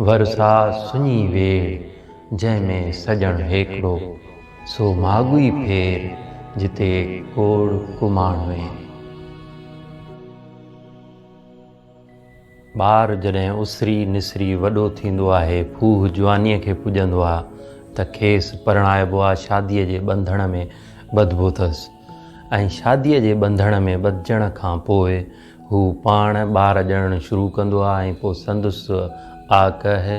Versa سڃي ويڙ، جنهن ۾ سڄڻ هيڪڙو، سو ماڳوئي ڦير، جتي ڪوڙ ڪماڻوئي. ٻار جڏهن اسري نسري وڏو ٿيندو آهي، ڦوهه جوانيء کي پڄندو آ ته کيس پرڻائبو آ، شاديء جي ٻنڌڻ ۾ ٻڌبو اٿس ۽ شاديء جي ٻنڌڻ ۾ ٻڌجڻ کان پوء هو پاڻ ٻار ڄڻڻ شروع ڪندو آ ۽ پوء سندس آڪهه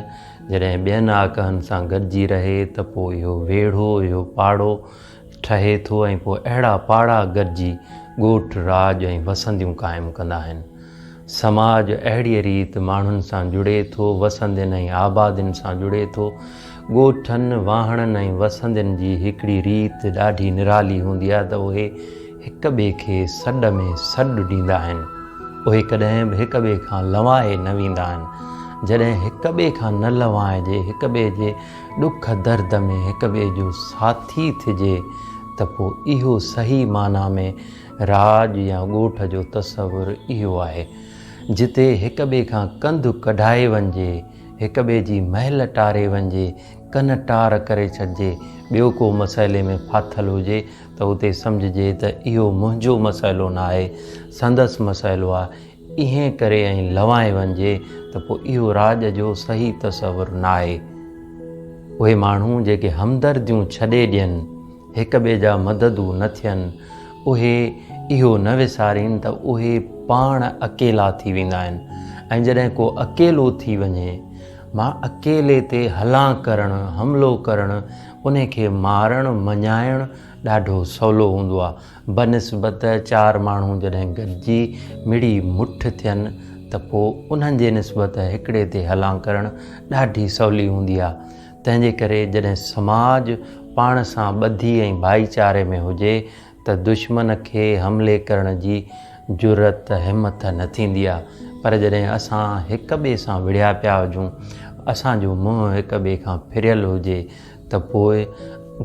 جڏهن ٻين آڪهن سان گڏجي رهي ته پوء اهو ويڙهو، اهو پاڙو ٺهي ٿو ۽ پوء اهڙا پاڙا گڏجي ڳوٺ، راڄ ۽ وسنديون قائم ڪندا آهن. سماج اهڙيء ريت ماڻهن سان جڙي ٿو، وسندين ۽ آبادين سان جڙي ٿو. ڳوٺن، واهڻن ۽ وسندين جي هڪڙي ريت ڏاڍي نرالي هوندي آهي ته اهي هڪ ٻئي کي سڏ ۾ سڏ ڏيندا آهن. اهي ڪڏهن به هڪ ٻئي کان لنوائي نه ويندا آهن. جڏهن هڪ ٻئي کان نه لنوائجي، هڪ ٻئي جي ڏک درد ۾ هڪ ٻئي جو ساٿي ٿجي ته پوء اهو صحيح معنيٰ ۾ راڄ يا ڳوٺ جو تصور اهو آهي، جتي هڪ ٻئي کان ڪنڌ ڪڍائي وڃجي، هڪ ٻئي جي مهل ٽاري وڃجي، ڪن ٽار ڪري ڇڏجي، ٻيو ڪو مسئلي ۾ ڦاٿل هجي ته اتي سمجهجي ته اهو منهنجو مسئلو ناهي، سندس مسئلو آهي، ائين ڪري ۽ لنوائي وڃجي ته پوء اهو راڄ جو صحيح تصور ناهي. اهي ماڻهو جيڪي همدرديون ڇڏي ڏين، هڪ ٻئي جا مددو نه ٿين، اهي اهو نه وسارين ته اهي پاڻ اڪيلا ٿي ويندا آهن ۽ جڏهن ڪو اڪيلو ٿي وڃي، مان اڪيلي تي هلان ڪرڻ، حملو ڪرڻ، انهي کي مارڻ، مڃائڻ ڏاڍو سولو هوندو آهي، بنسبت چار ماڻهو جڏهن گڏجي مڙي مٺ ٿين ته پوء انهن جي نسبت هڪڙي تي هلان ڪرڻ ڏاڍي سولي هوندي آهي. تنهن جي ڪري جڏهن سماج پاڻ سان ٻڌي ۽ ڀائيچاري ۾ هجي ته دشمن کي حملي ڪرڻ جي جرئت، همٿ، نه ٿيندي آ پر جڏهن اسان هڪ ٻئي سان وڙهيا پيا هجون، اسان جو منهن هڪ ٻئي کان ڦريل هجي ته پوء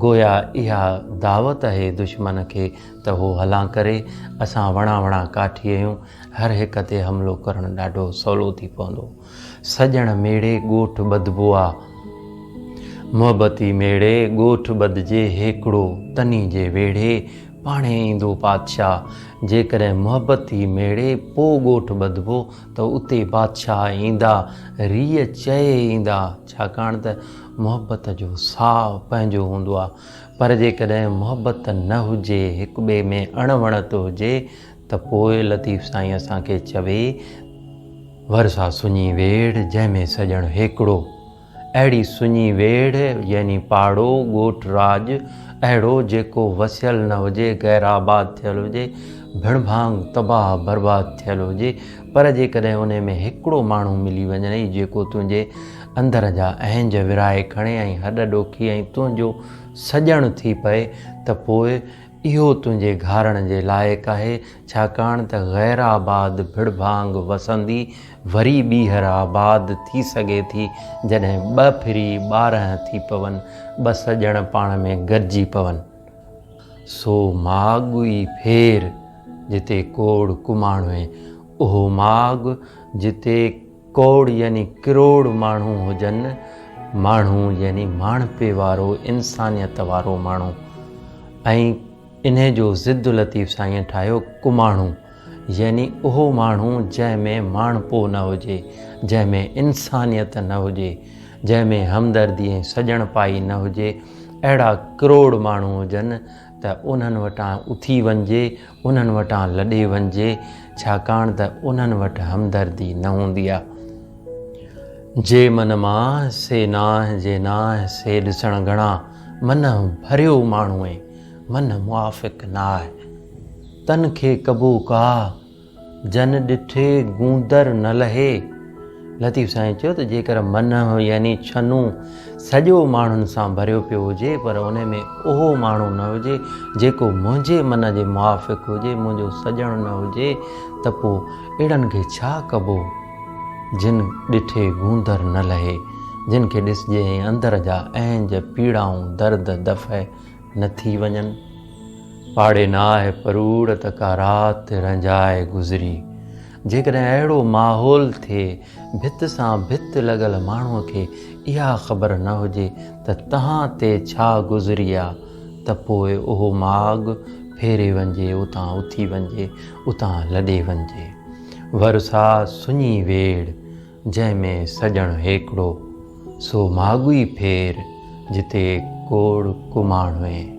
گويا اها دعوت اهي دشمن کي ته هو هلان ڪري، اسان وڻان وڻان ڪاٺي اهيون، هر هڪ تي حملو ڪرڻ ڏاڍو سولو ٿي پوندو. سڄڻ ميڙي ڳوٺ ٻڌبو آ. محبتي ميڙي ڳوٺ ٻڌجي هيڪڙو تني جي ويڙهي پاڻهي ايندو بادشاهه. جيڪڏهن محبتي ميڙي پو ڳوٺ ٻڌبو ته اتي بادشاهه ايندا، ريء چئي ايندا، ڇاڪاڻ ته محبت جو ساء پنهنجو هوندو آ. پر جيڪڏهن محبت نه هجي، هڪٻئي ۾ اڻ وڻت هجي ته پوء لطيف سائين اسان کي چوي. ورسا سڃي ويڙهه، جنهن ۾ سڄڻ هيڪڙو. اهڙي سڃي ويڙهه يعني پاڙو، ڳوٺ راڄ، اهڙو جيڪو وسيل نه هجي، غير آباد ٿيل هجي، ڀڻڀانگ، تباهه برباد ٿيل هجي، پر جيڪڏهن انهي ۾ هڪڙو ماڻهو ملي وڃنئي جيڪو تنهنجي اندر جا اهنج ورهائي کڻي ۽ هڏ ڏوکي ۽ تنهنجو سڄڻ ٿي پئي ته پوء اهو تنهنجي گهارڻ جي لائق آهي، ڇاڪاڻ ته غير آباد ڀڙڀانگ وسندي وري ٻيهر آباد ٿي سگهي ٿي، جڏهن ٻه ڦري 12 ٿي پون، ٻه سڄڻ پاڻ ۾ گڏجي پون. سو ماڳ ئي ڦير، جتي ڪوڙ ڪماڻوئي، اهو ماڳ جتي ڪوڙ يعني ڪروڙ ماڻهو هجن، ماڻهو يعني ماڻهپي وارو، انسانيت وارو ماڻهو ۽ انهي جو ضد لطيف سائينء ٺاهيو ڪماڻهو يعني اهو ماڻهو جنهن ۾ ماڻهپو نه هجي، جنهن ۾ انسانيت نه هجي، جنهن ۾ همدردي ۽ سڄڻپائي نه هجي، اهڙا ڪروڙ ماڻهو هجن ته انهن وٽان اٿي وڃجي، انهن وٽان لڏي وڃجي، ڇاڪاڻ ته انهن وٽ همدردي نه هوندي آ. جي من مان سي نانهه، جي نانهه سي ڏسڻ گهڻا، من ڀريو ماڻهوئي، من موافق ناهه. تن کي ڪبو ڪاهه، جن ڏٺي گوندر نه لهي. لطيف سائين چيو ته جيڪر منهه يعني ڇنو سڄو ماڻهن سان ڀريو پيو هجي پر ان ۾ اهو ماڻهو نه هجي جيڪو منهنجي من جي موافق هجي، منهنجو سڄڻ نه هجي ته پوء اهڙن کي ڇا ڪبو جن ڏٺي گوندر نه لهي، جن کي ڏسجي ۽ اندر جا اهنج، پيڙائون، درد دفع نه ٿي وڃن. پاڙي ناهه پروڙ ته ڪا رات رنجائي گذري. جيڪڏهن اهڙو ماحول ٿئي، ڀت سان ڀت لڳل ماڻهوء کي اها خبر نه هجي ته تهان تي ڇا گذري آ ته پوء اهو ماڳ ڦيري وڃجي، اتان اٿي وڃجي، اتان لڏي وڃجي. ورسا سڃي ويڙ، جنهن ۾ سڄڻ هيڪڙو، سو ماڳ ئي ڦير، جتي ڪوڙ ڪماڻوين.